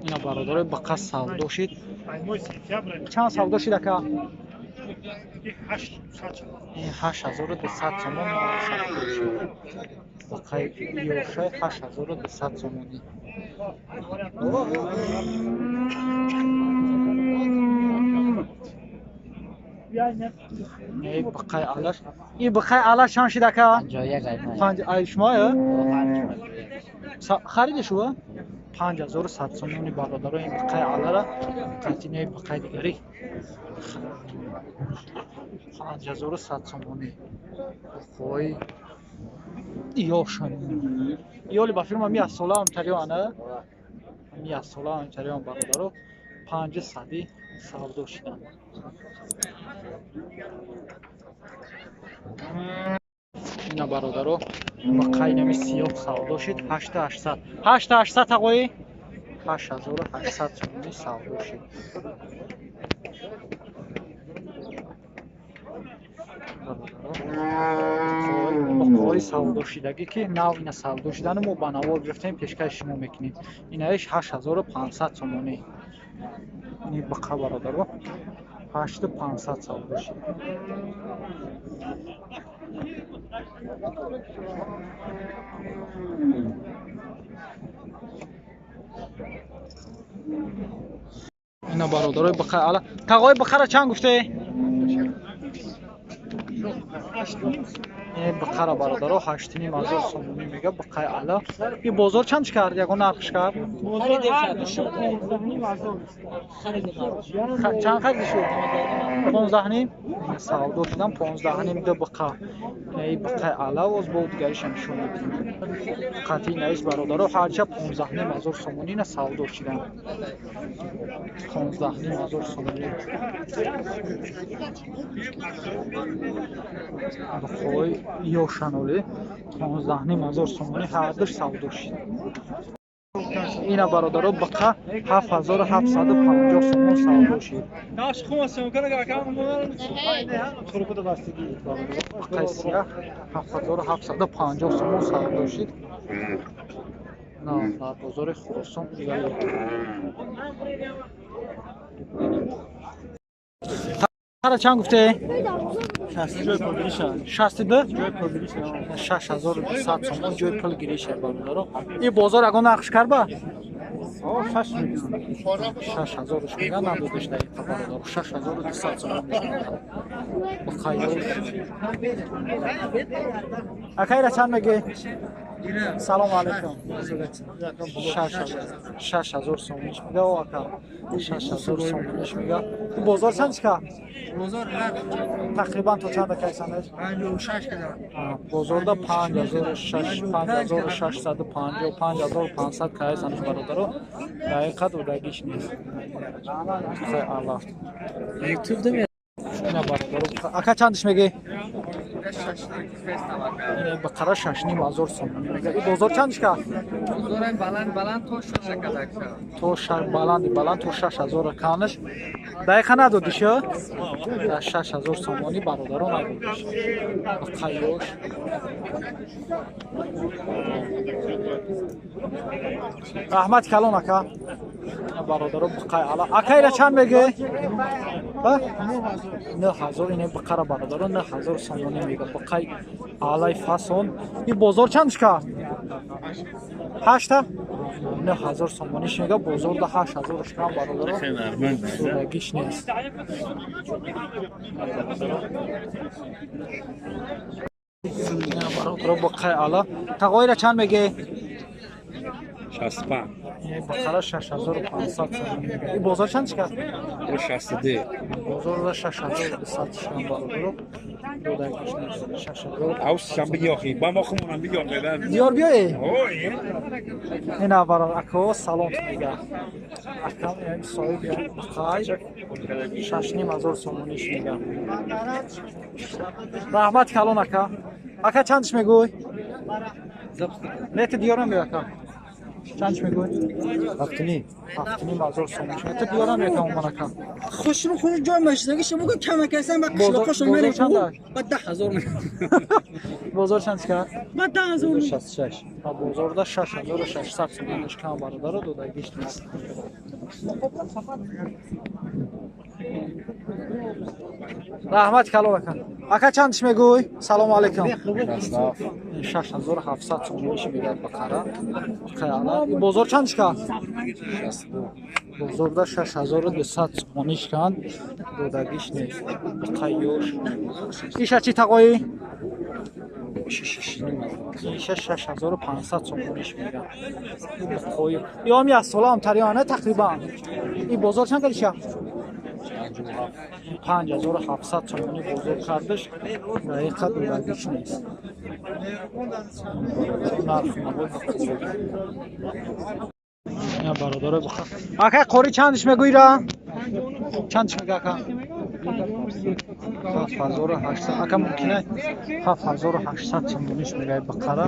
Ина, бародарои, бақа савдо шид. Чанд савдо шид, ака? 8200 сомон савдо шид. Бақаи ёшай 8200 сомонӣ. Бақаи алаш, и бақаи алаш чанд шид, ака? Панҷ. Ай шумоя хариди шумо? 5100 сомони, бародаро. Ин бақаи алара қатинаи бақаи дигари 5100 сомонӣ. Бухои ёшан ёли ба фирма миасолаам тариён, миасолаам тариён, бародаро, панҷи сади савдо шиданд. Ина, бародаро, бақаи нами сиёҳ савдо шид 8800, 8800, тағои, 8800 сомонӣ савдо шид. Бақои савдошидагӣ, ки нав ина савдо шидану мо ба навор гирифтем, пешкаши шумо мекунем. Инаиш 8500 сомонӣ. Ини бақа, бародаро, 8500 савдо шид. Ина, бародарои, бақаи ала. Тағои, бақара чанд гуфте? Бақара, бародаро, 8500 сомонӣ мега бақаи ала. И бозор чанд кард? Ягон нархш кард? Чанд хариди шуд? Понздаҳним савдо шудам, понздаҳним ду бақа. И бақаи ала боз бо дигариша нишон медиҳем. Қатъи наис, бародаро, ҳарча 15 500 сомонӣ на савдо шудам, 15 500 сомонӣ. Бақои ёшаноли 15 500 сомонӣ ҳардуш савдо шид. Ина, бародаро, бақа 7750 сомон савдо шид. Бақаи сияҳ 7750 сомон савдо шид на дар бозори Хуросон. Тара чанд гуфте? 62, 6200 сомон ҷои пул гириша, бародаро. И бозор ягон нақш карба? 6000-ш мега, надодиш дақиқа, бародаро. 6200 сомон бақайёш. Акайра чанд мегӣ? Салому алайкум. 6000 сомониш мега, о ака, 6000 сомониш мега. Бозор чанд чика тақрибан то чанда кайсанаш? Бозорда 56, 5650, 5500 кайсанаш, бародаро. Дақиқа додагиш нест. Аллах. Ина, бародаро, ака, чандиш мегӣ? Бақара 6500 сомонӣ мега. И бозор чандиш ка? То баланди баланд то 6000 канаш. Дақиқа надодиш? 6000 сомонӣ, бародаро, надодиш. Бақаёш. Раҳмати калон, ака. Бародаро, бақай ала. Акайра чанд мегӣ? 9000. Ина бақара, бародаро, 9000 сомонӣ мега. Бақай алай фасон. И бозор чандиш кард? Ҳашта? 9000 сомониш мега. Бозорда 8000 шкам, бародаро. Судагиш нест. Бародаро, бақай ала. Тағоира чанд мегӣ? 65. Бақара 6500 сомонӣ мега. И бозор чанд шикаст? 62. Бозорда 6200 шикам, бародаро. Додагиш нест. 6000. Авсам биги охи. Ба мо хумонам биги охи. Диёр биёе? Ой. Ина, бародар, ако, салом мега. Акам соҳиби бақай 6500 сомониш мега. Раҳмат калон, ака. Ака, чандиш мегӯй? Нети диёрам биё, ака. Чанд чӣ мегӯй? 7,5. 7,5 ҳазор сомон. Ту биёрам якам оманака. Хушру хуш ҷой мешидаги шумо ку кама касан ба қишлоқашон Бозор чанд аст? Ба 10,000. Бозор чанд чӣ кард? Ба 10,000. 66. Бозорда 6600 сомониш кам бародаро додагиш нест. Раҳмат калом ака. Ака чанд чӣ мегӯй? Салому алайкум. 6700 сомониш мегӯяд бақара. Қаяна. Бозор чанд чӣ кард? Бозорда 6200 сомониш канд. Додагиш нест. Қайёш. Иша чӣ тағоӣ? Иша 6500 сомониш мегӯяд. Қои. Ё ҳам як сола ҳам тариёна тақрибан. И бозор чанд кардиша? 5700 сомонӣ бозор кардаш. Дақиқа додагиш нест. Нарх набуд. Я бародаро баха. Ака қори чандиш мегӯй ра? Чандиш мега ака? 7800. Ака мумкина 7800 сомониш мегай бақара.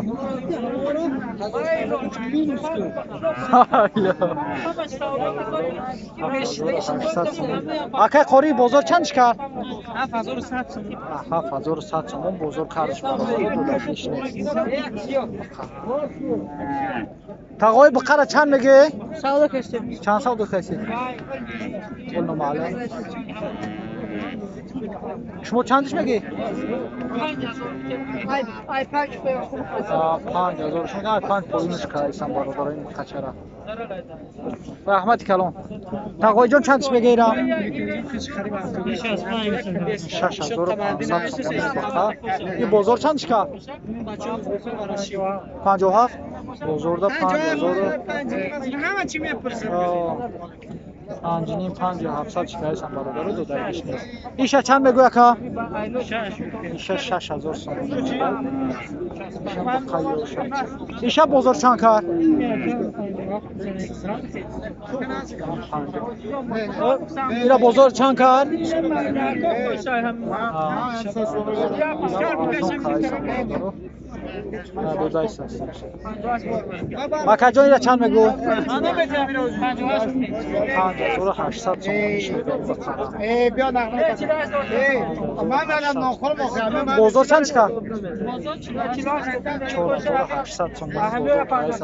7800 сомон. Ака қори бозор чандиш кард? 7100 сомон. 7100 сомон бозор кардиш бародаро додагиш нест. Тағои бақара чанд мегӣ? Савдо кардем. Чанд савдо кардед? Пул номаълум. Шумо чандиш мегӣ? Ай панҷ. 5000. Шумо ай панҷ поинаш кардисам бародаро ин қачара. Раҳмати калон. Тағоиҷон чандиш мегӣ ира? 6500 сомон бақа. Ин бозор чандиш кард? 57. Бозорда 5000. Ҳама чӣ мепурсад? 5,5 5,700 шикаясам бародаро додагиш нест. Иша чанд мегӯй ака? Иша 6000 сомон. Иша бозор чанд кард? Ира бозор чанд кард? Акаҷон ира чанд мегӯ? 5800 сомониш мегӯ. Бозор чанд чӣ кард? 4800 сомон бозор кардааст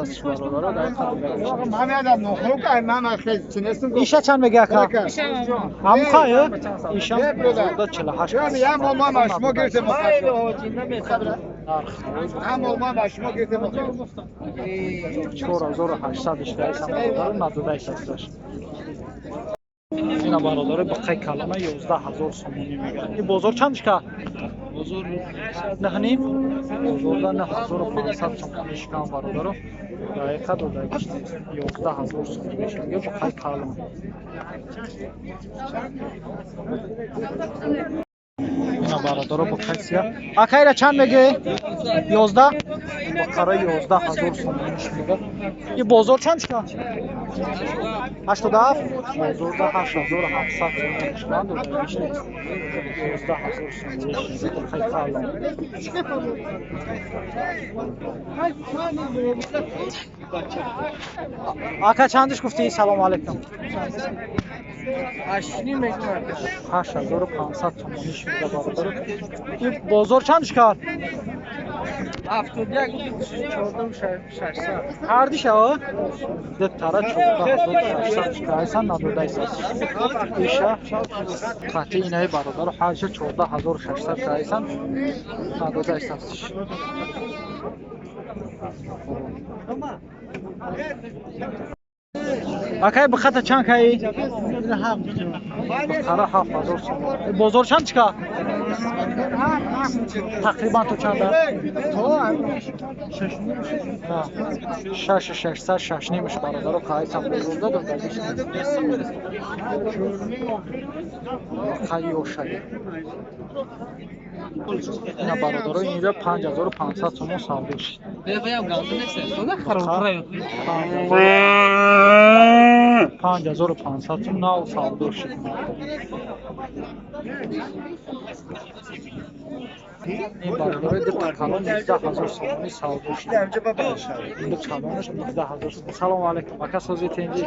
бародаро дар Иша чанд мега ака? Ҳамқа Иша бозорда 48. 4800 иштаисам бародаро надодаисасташ. Ина бародаро бақай калона 11000 сомонӣ мегӯяд. Ин бозор чанд шикар? Бозор 9,5. Бозорда 9500 сомонӣ шикан бародаро. Дақиқа додагиш нест. 11000 сомонӣ шикан бақай калон. Ина бародаро бақай сия. Акайра чанд мегӯӣ? 11. Бақара 11000 сомонӣ мегӯяд. Ин бозор чанд шикан? 87. Бозорда 8700 сомонӣ шикан додагиш нест. 11000 сомонӣ бақай калон. Ака чандиш гуфтӣ? Салому алайкум. 8500 сомонӣ шуда бародар. Ин бозор чандиш кард? 71 4600. Ҳардиша? Ду тара 14600 шикайсан надодаисас. Иша қатъи инаи бародару ҳардиша 14600 кайсан надодаисас. Акай бихата чанд каи? Бихара 7000 сомон. Бозор чанд чика? Тақрибан то чанд аст? 6600 6,5 бародаро кайсан бозорда додагиш нест. Қайёшаги. Ина бародаро инҷа 5500 сомон савдо шуд. 5500 сом нав савдо шуд. Ин бародарои дута калон 17 000 сомонӣ савдо шуд. Ду калонаш 17 000 сомон. Салому алайкум, ака, сози, тенҷи?